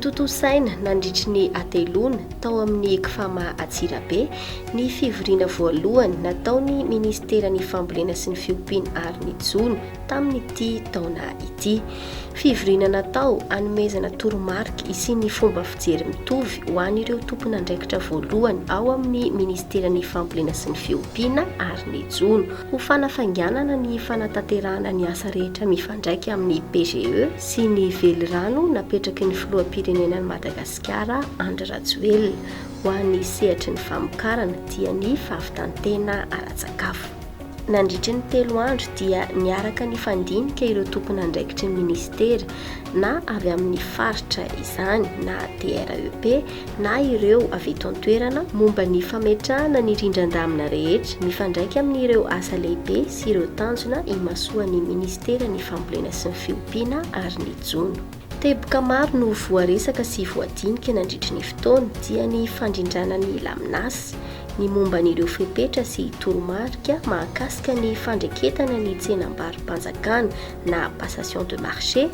Notontosaina nandritry ny hateloana tao amin'ny Cfama Antsirabe ny fivoriana voalohany nataon'ny Minisiteran'ny Fambolena sy ny Fiompiana ary ny Jono tamin'ity taona ity. Fivoriana natao hanomezana toromarika hisian'ny fomba fijery mitovy ho an'ireo tompon'andraikitra voalohany ao amin'ny Minisiteran'ny Fambolena sy ny Fiompiana ary ny Jono ho fanafainganana ny fanatanterahana ny asa rehetra mifandraika amin'ny PGE sy ny velirano napetraky ny Filoham-pirenenan'i Madagasikara Andry Rajoelina ho an'ny sehatry ny famokarana dia ny fahavitan-tena ara-tsakafo. Nandritry ny telo andro dia niaraka nifandinika ireo tompon'andraikitry ny minisitera na avy amin'ny faritra izany na DREP na ireo avy eto an-toerana momba ny fametrahana ny rindran-damina rehetra mifandraika amin'ireo asa lehibe sy ireo tanjona imasoan'ny minisiteran'ny fambolena sy ny fiompiana ary ny jono. Teboka maro no voaresaka sy voadinika nandritry ny fotoana dia ny fandrindrana ny laminasa, ny momba an'ireo fepetra sy toromarika mahakasika ny fandreketana ny tsenam-baro-panjakana na passation de marché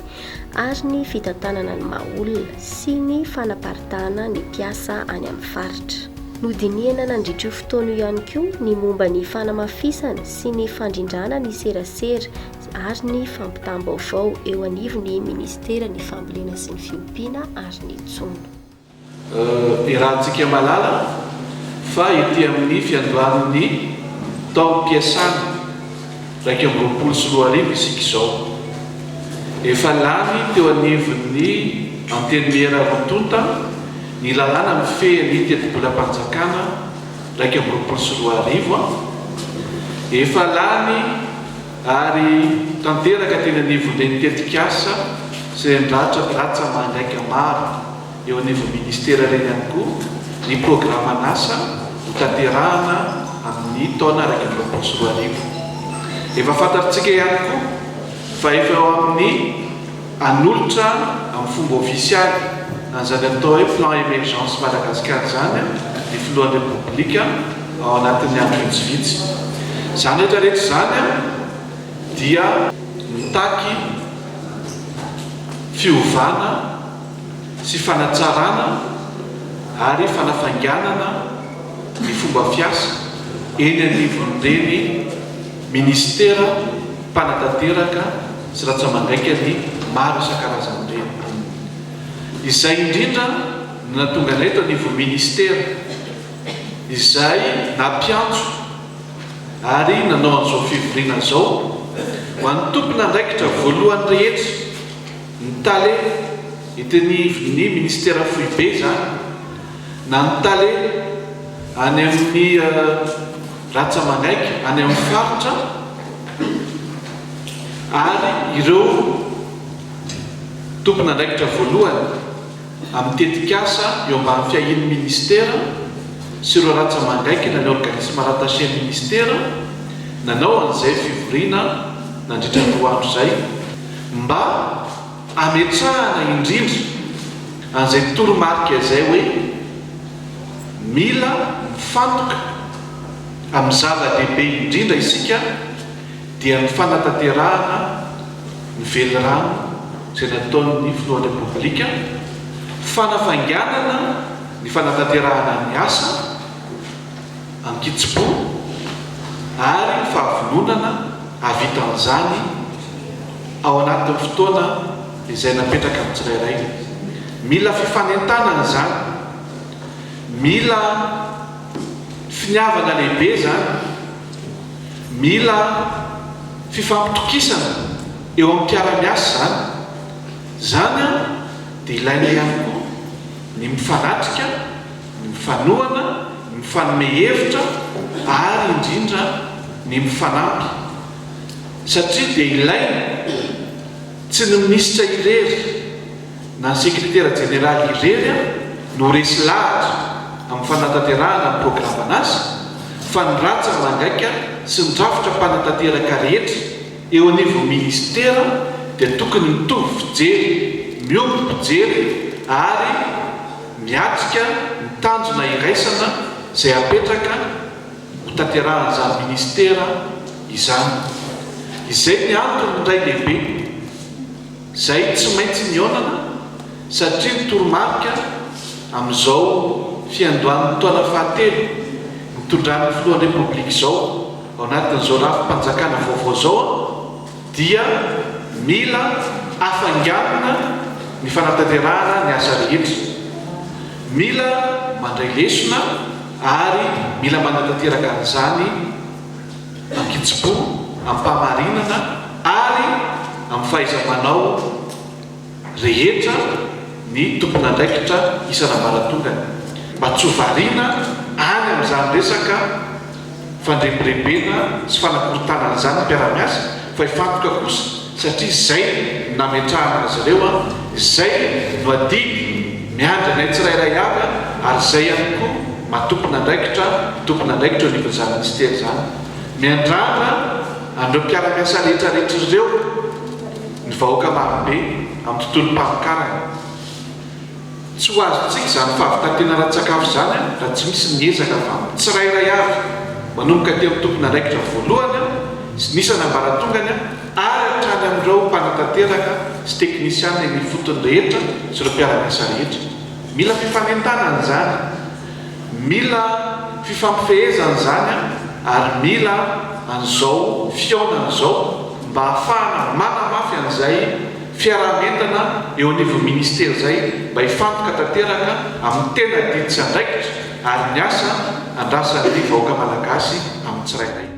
ary ny fitantanana ny maha-olona sy ny fanaparitahana ny mpiasa any amin'ny faritra. Nodinihana nandritra io fotoana io ihany koa ny momba ny fanamafisana sy ny fandrindrana ny serasera ary ny fampitam-baovao eo anivon'ny minisiteran'ny Fambolena sy ny Fiompiana ary ny Jono. Iarahantsika mahalala fa ety amin'ny fiandohan'ny taom-piasana 2021 isika izao. Efa lany teo anivon'ny Antenimiera roa tonta ny lalàna mifehy ny tetibolam-panjakana 2021. Efa lany ary tanteraka teny anivon'ireny tetikasa sy ireny ratsa-mangaika maro. Eo anivon'ny minisitera ireny ihany koa ny programan'asa hotanterahana amin'ny taona 2021. Efa fantatrtsika ihany koa fa efa eo amin'ny hanolotra amin'ny fomba ofisialy an'izany atao hoe Plan Emergence Madagascar izany ny filohan'ny Repoblika ao anatin'ny andro vitsivitsy. Izany rehetra rehetra izany dia mitaky fiovana sy fanatsarana ary fanafainganana ny fomba fiasa eny anivon'ireny minisitera mpanatanteraka sy ratsamangaika ny maro isan-karazany ireny. Izay indrindra no nahatonga anay eto anivon'ny minisitera izay nampiantso ary nanao an'izao fivoriana izao ho an'ny tompon'andraikitra voalohany rehetra, Ny tale eto anivon'ny minisitera foibe izany na ny tale any amin'ny ratsa-mangaika any amin'ny faritra ary ireo tompon'andraikitra voalohany amin'ny tetikasa eo ambany fiahian'ny minisitera sy ireo ratsa-mangaika na ny organisme rattaché ny minisitera nanao an'izay fivoriana nandritra ny roa andro izay mba hametrahana indrindra an'izay toromarika izay hoe mila mifantoka amin'ny zava-dehibe indrindra isika dia ny fanatanterahana ny velirano izay nataon'ny Filohan'ny Repoblika, fanafainganana ny fanatanterahana ny asa ankitsim-po ary ny fahavononana hahavita an'izany ao anatin'ny fotoana izay napetraka amin'ny tsirairay. Mila fifanentanana izany, mila finiavana lehibe izany, mila fifampitokisana eo amin'ny mpiara-miasa izany. Izany dia ilaina ihany koa ny mifanatrika, ny mifanohana, ny mifanome hevitra ary indrindra ny mifanampy. Satria dia ilaina, tsy ny minisitra irery na ny sekretera jeneraly irery no resy lahatra amin'ny fanatanterahana ny programan'asa fa ny ratsa-mangaika sy ny rafitra mpanatanteraka rehetra eo anivon'ny minisitera dia tokony mitovy fijery, miombom-pijery ary miatrika ny tanjona iraisana izay apetraka ho tanterahan'izany minisitera izany. Izay ny antony indray lehibe izay tsy maintsy nihaonana. Satria ny toromarika amin'izao fiandohan'ny taona fahatelo nitondran'ny Filohan'ny Repoblika izao, ao anatin'izao rafi-panjakana vaovao izao dia mila hafainganina ny fanatanterahana ny asa rehetra. Mila mandray lesona ary mila manatanteraka an'izany an-kitsim-po, am-pahamarinana ary amin'ny fahaiza-manao rehetra ny tompon'andraikitra isan'ambaratongany mba tsy ho variana any amin'izany resaka fandrebirebena sy fanakorontanana izany ny mpiara-miasa fa hifantoka kosa satria izay no nametrahana azy ireo, izay no adidy miandry anay tsirairay avy ary izay ihany koa maha tompon'andraikitra ny tompon'andraikitra eo anivon'izany minisitera izany. Miandrandra an'ireo mpiara-miasa rehetra rehetra ireo. ny vahoaka marobe amin'ny tontolom-pamokarana. Tsy ho azontsika izany fahavitan-tena ara-tsakafo izany raha tsy misy ny ezaka avy amin'ny tsirairay avy, manomboka aty amin'ny tompon'andraikitra voalohany sy ny isan'ambaratongany ary hatrany amin'ireo mpanatanteraka sy teknisiana eny ifotony rehetra sy ireo mpiara-miasa rehetra. Mila fifanentanana izany. Mila fifampifehezana izany ary mila an'izao fihaonana izao mba hahafahana manamafy an'izay fiaraha-mientana eo anivon'ny ministera izay mba hifantoka tanteraka amin'ny tena adidy sy andraikitra ary ny asa andrasan'ny vahoaka malagasy amin'ny tsirairay.